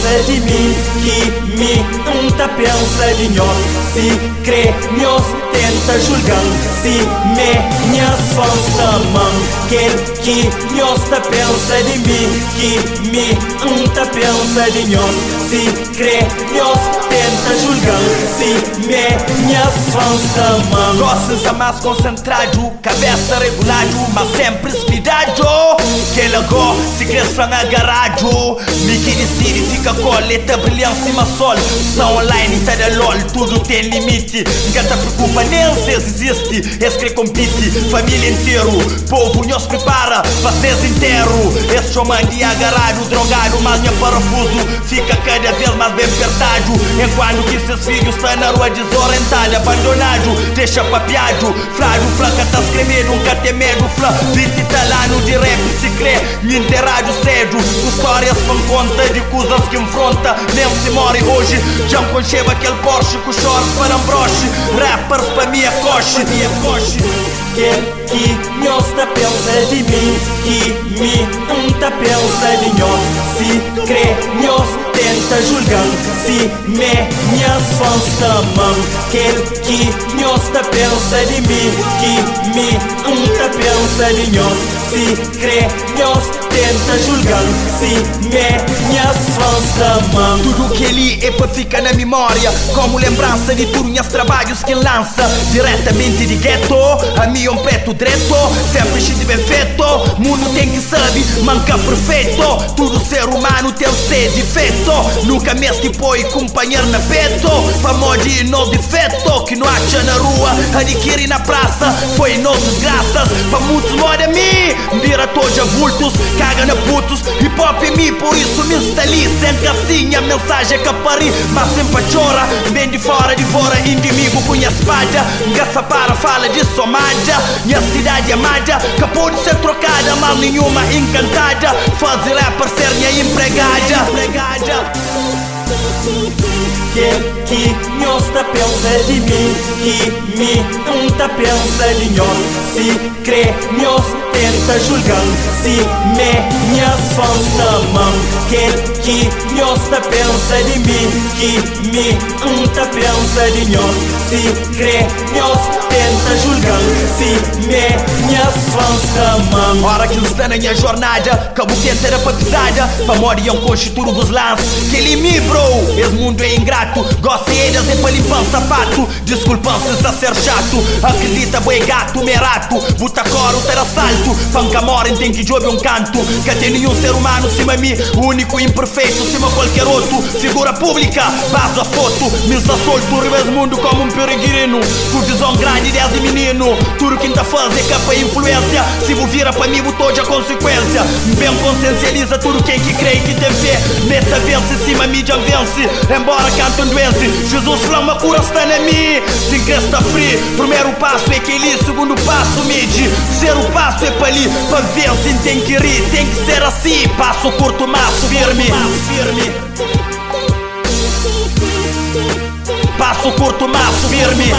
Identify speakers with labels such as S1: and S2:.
S1: pensa di mi Ki mi N ta pensa di nhos Si kre nhos tenta julga-m Si me nhas fans ta ama-m Kel ki nhos ta pensa di mi Ki mi N ta pensa di nhos Si kre nhos tenta julga-m Si me nhas fans ta ama-m.
S2: Gosi N sta más konsentradu, kabésa reguladu, ma sénpri spidadu. Kel-la gó, si kre-s fla-m agaradu, mi ki disidi fika kol. E ta brilha-m sima sol, sta online ta da lol. Tudu ten limiti, N ka ta preokupa nen si es izisti. Es kre konpiti, família interu, povu nhos pripara pa ses interu. Es txoma-m di agaradu, drogadu, mas nha parafuzu fika kada vez más ben pertadu. Enkuandu ki ses fidju sta na rua dizorentadu, abandonadu, dexa papiadu, fladu fla ka ta skrebedu, N ka ten medu fla 20 tal anu di rap sikre N interadu sedu ku stórias pa N konta di kuzas ki N fronta. Nen si móre oji dja N konxeba kel Porsche ku shorts pa da-m broxi, rappers pa mi é koxi.
S1: Kel ki nhos ta pensa di mi Ki mi N ta pensa di nhos Si kre nhos tenta julga-m Si me nhas fans ta ama-m Kel ki nhos ta pensa di mi Ki mi N ta pensa di nhos Si kre nhos tenta julga-m Si me nhas fans ta ama-m.
S2: Tudu kel-li é pa fika na mimória Komu lenbransa di tudu nhas trabadjus ki N lansa Diretamenti di geto Ami é un pretu dreto Senpri xinti ben feto Mundu ten ki sabe ma N ka perfeto Tudu ser umanu ten se difeto Nu ka meste poi kunpanher na peto Pamodi nos difeto Ki nu atxa na rua Adikiri na prasa Foi nos disgrasas Pa mutus moda mi N bira todja vultus Kaga na putus Hip hop é mi Pur isu mi N sta li Sen kasinha Mensaji é ka pa ri Mas sin pa txora N ben di fora Divora indimigu ku nha spada N ka sa para fala di somada Nha sidadi amada Ka pode ser trokada Mas ninhuma inkantada Faze rapper ser nha inpregada.
S1: Kel ki nhos ta pensa di mi Ki mi N ta pensa di nhos Si kre nhos tenta julga-m Si me nhas fans ta ama-m Kel ki nhos ta pensa di mi Ki mi N ta pensa di nhos Si kre nhos tenta julga-m Si me nhas fans ta ama-m.
S2: Ora ki N sta na nha jornada Ka bu tenta da pa pisada Pamodi N konxe tudu bus lansi Kel-li mi bro, es mundu é ingratu Gosi é das é pa limpa-m sapatu Diskulpa-m si N sta ser xatu Akridita bo é gatu, mi é ratu Bu ta kóre, u ta da saltu Pa N ka móre N ten ki djobe un kantu Ka ten ninhun ser umanu sima mi Úniku, inperfeitu sima kualker otu Figura públika, baza fotu Mi N sta soltu riba es mundu kómu un peregrinu Ku vizon grandi désdi mininu Tudu ki N ta faze é ka pa influénsia Si bu vira pa mi bu ta odja konsikuénsia N ben konsensializa tudu ken ki kre i ki ten fé M'e ta vense sima mi dja N vense Enbóra kantu N duense Jizus fla-m ma kura sta na mi Si N kre sta fri Primeru pasu é kel-li Sugundu pasu midi Terseru pasu é pa li Pa vense N ten ki ri Ten ki ser asi Pasu kurtu mas firmi Pasu kurtu mas firmi.